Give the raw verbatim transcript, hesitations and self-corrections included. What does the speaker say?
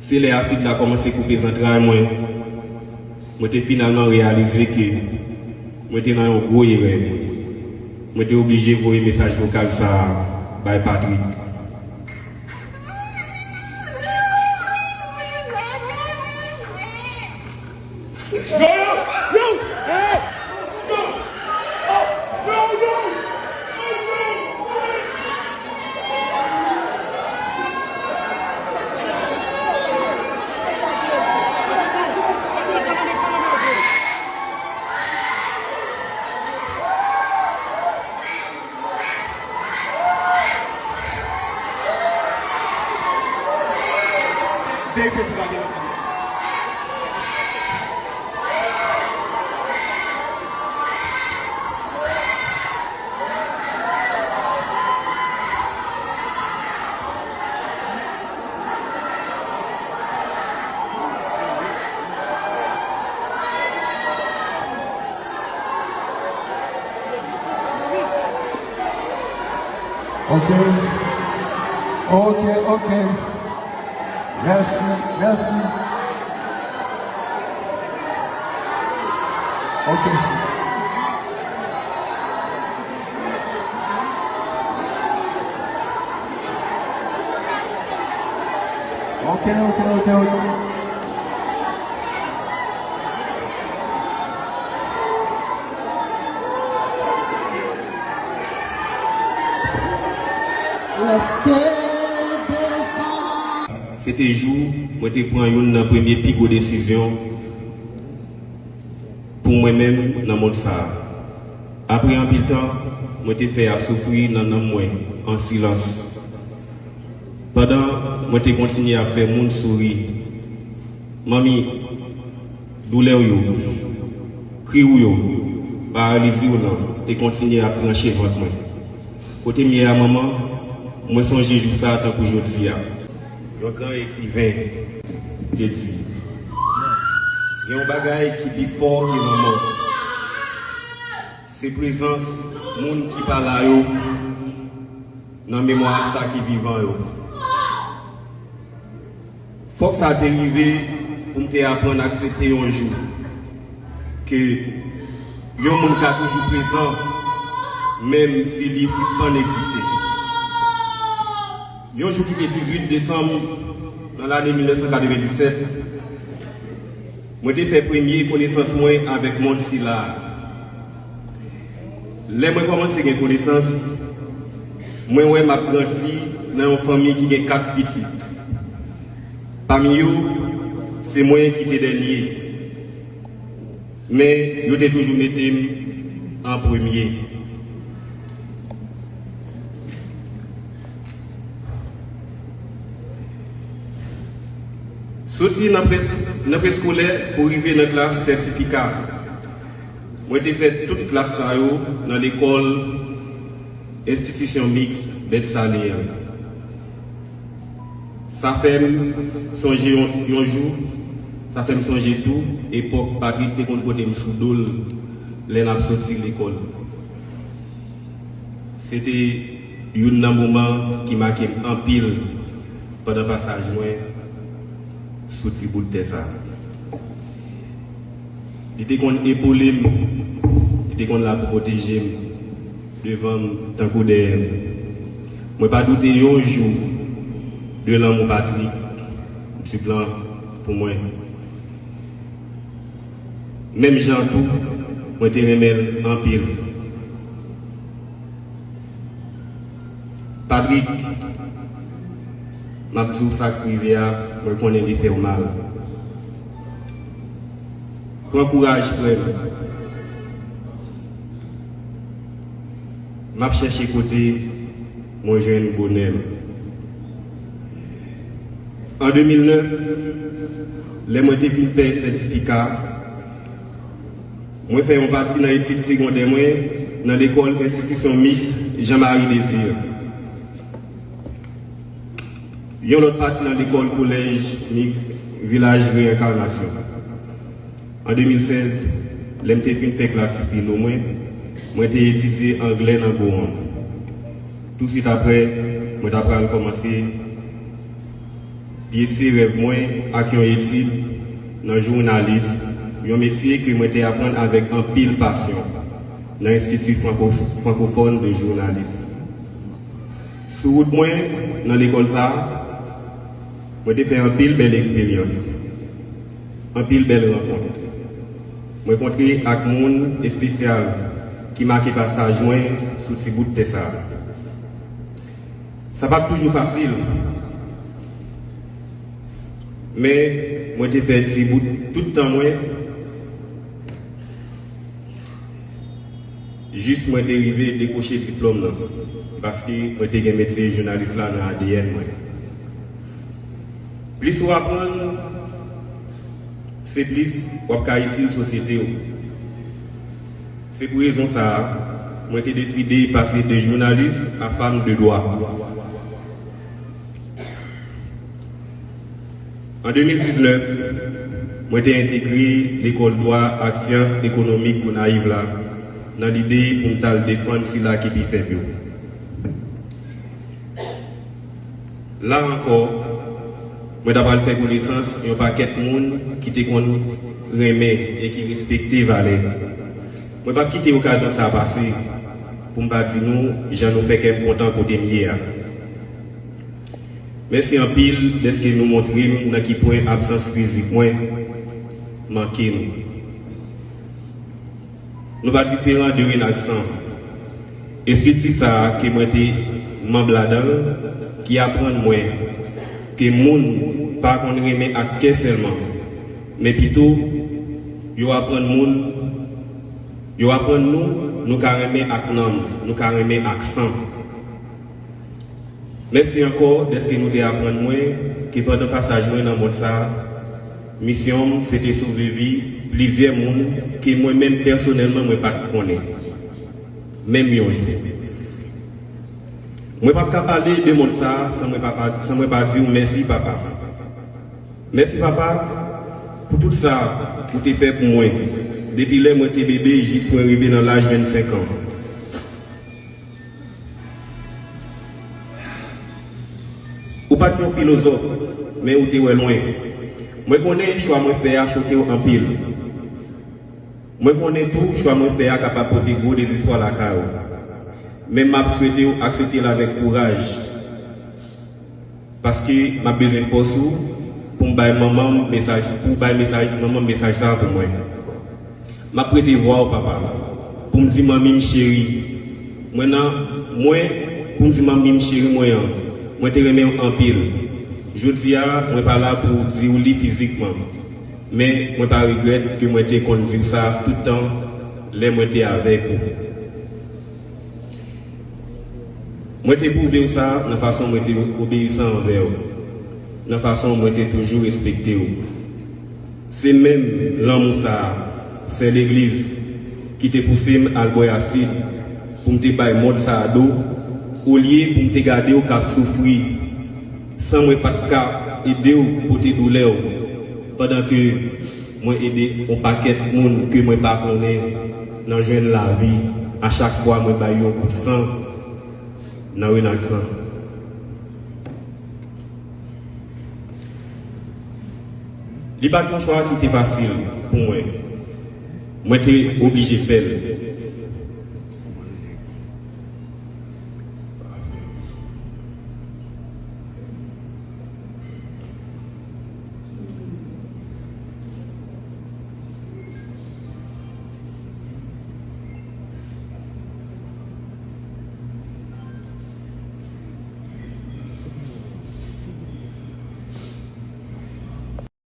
Se lè asid la kòmanse koupe zantray mwen, mwen te finalman reyalize ke mwen te nan yon gwo erè. Mwen te oblije voye mesaj vokal sa a bay Patrick. Verifye si pa gen lòt videyo. Ok. Ok, ok. Mèsi, mèsi. Ok. Ok, ok, ok, ok. Lèske devan. Se te jou mwen te pran youn nan premye pi gwo desizyon pou mwen menm nan mond sa a. Apre anpil tan, mwen te fè y ap soufri nan nanm mwen, an silans. Pandan mwen te kontinye ap fè moun souri, manmi, doulè w yo, kri w yo, paralizi w lan te kontinye ap tranche vant mwen. Kote m ye a, manman, mwen sonje jou sa a tankou jodi a. Yon gran ekriven te di, gen yon bagay ki pi fò ke lanmò. Se prezans moun ki pa la yo nan memwa a sa ki vivan yo. Fòk sa te rive pou m te aprann aksepte yon jou ke yon moun ka toujou prezan, menm si li sispann egziste. Yon jou ki te dizuit desanm nan lane mil nèf san katrevenndisèt, mwen te fè premye konesans mwen avèk mond sila a. Lè mwen kòmanse gen konesans, mwen wè m ap grandi nan yon fanmi ki gen kat pitit. Pami yo, se mwen ki te dènye. Men, yo te toujou mete m an premye. Soti nan pre, nan preskolè pou rive nan klas sètifika, mwen te fè tout klas sa yo nan lekòl Enstitisyon Miks Bèt Salè a. Sa fè m sonje yon, yon jou, sa fè m sonje tou epòk Patrick te konn pote m sou do l lè n ap soti lekòl. Se te youn nan moman ki make m anpil pandan pasaj mwen sou ti bout tè sa a. Li te konn epole m, li te konn la pou pwoteje m, devan m tankou dèyè m. Mwen pa doute yon jou de lanmou Patrick Duplan pou mwen. Menm jan tou, mwen te renmen l anpil. Patrick, m ap di w sa k rive a, mwen konnen li fè w mal. Pran kouraj, frè m. M ap chèche kote mwen jwenn bonè m. An de mil nèf, lè mwen te fin fè sètifika, mwen fè yon pati nan etid segondè mwen nan lekòl Enstitisyon Miks Jean Marie Désir. Yon lòt pati nan lekòl kolèj miks Vilaj Reenkanasyon. An de mil sèz, lè m te fin fè klas filo mwen, mwen te etidye anglè nan Gowon. Touswit apre, mwen ta pral kòmanse Pyese rèv mwen ak yon etid nan jounalis, yon metye ke mwen te aprann avèk anpil pasyon nan Institut Franco- Francophone de Journalisme. Sou wout mwen nan lekòl sa a, mwen te fè anpil bèl eksperyans, anpil bèl rankont. Mwen kontre ak moun espesyal ki make pasaj mwen sou ti bout tè sa a. Sa pa t toujou fasil, men mwen te fè ti bout tout tan mwen jis mwen te rive dekwoche diplòm nan, paske mwen te gen metye jounalis la nan A D N mwen. Plis ou aprann, se plis w ap ka itil sosyete w. Se pou rezon sa a, mwen te deside pase de jounalis a fanm de dwa. An de mil diznèf, mwen te entegre Lekòl Dwa ak Syans Ekonomik Gonayiv la nan lide pou m t al defann sila ki pi fèb yo. La ankò, mwen ta pral fè konesans yon pakèt moun ki te konn renmen e ki respekte valè. Mwen p ap kite okazyon sa a pase pou m pa di nou jan nou fè kè m kontan kote m ye a. Mèsi anpil dèske nou montre m nan ki pwen absans fizik mwen manke nou. Nou pa diferan de Renaksan. Estrikti sa a ke mwen te manm ladan l, ki aprann mwen ke moun pa konn renmen ak kè sèlman, men pito yo aprann moun, yo aprann nou, nou ka renmen ak nanm, nou ka renmen ak san. Mèsi ankò dèske nou te aprann mwen ke pandan pasaj mwen nan mond sa a, misyon m se te sove vi plizyè moun ke mwen menm pèsonèlman mwen pa t konnen, menm yon jou. Mwen p ap ka pale de mond sa a san mwen pa, pa- san mwen pa di w mèsi, papa. Mèsi, papa, pou tout sa ou te fè pou mwen, depi lè mwen te bebe jis mwen rive nan laj vennsenk an. Ou pa t yon filozòf, men ou te wè lwen. Mwen konnen chwa mwen fè a choke w anpil. Mwen konnen tou chwa mwen fè a kapab pote gwo dezespwa lakay ou. Men m ap swete w aksepte l avèk kouraj, paske m ap bezwen fòs ou pou m bay manman m mesaj, pou w bay mesaj, manman m mesaj sa a pou mwen. M ap prete vwa w, papa, pou m di manmi m cheri. Mwen nan, mwen, pou m di manmi m cheri mwen an, mwen te renmen w anpil. Jodi a, mwen pa la pou di w li fizikman, men mwen pa regrèt ke mwen te konn di w sa tout tan lè mwen te avèk ou. Mwen te pwouve w sa nan fason mwen te obeyisan anvè w, nan fason mwen te toujou respekte w. Se menm lanmou sa a, sè legliz, ki te pouse m al bwè asid pou m te bay mond sa a do, olye pou m te gade w k ap soufri, san mwen pa t ka ede w pote doulè w, pandan ke mwen ede yon pakèt moun ke mwen pa konnen nan jwenn lavi a chak fwa mwen bay yon gout san nan Renaksan. Li pa t yon chwa ki te fasil pou mwen. Mwen te oblije fè l.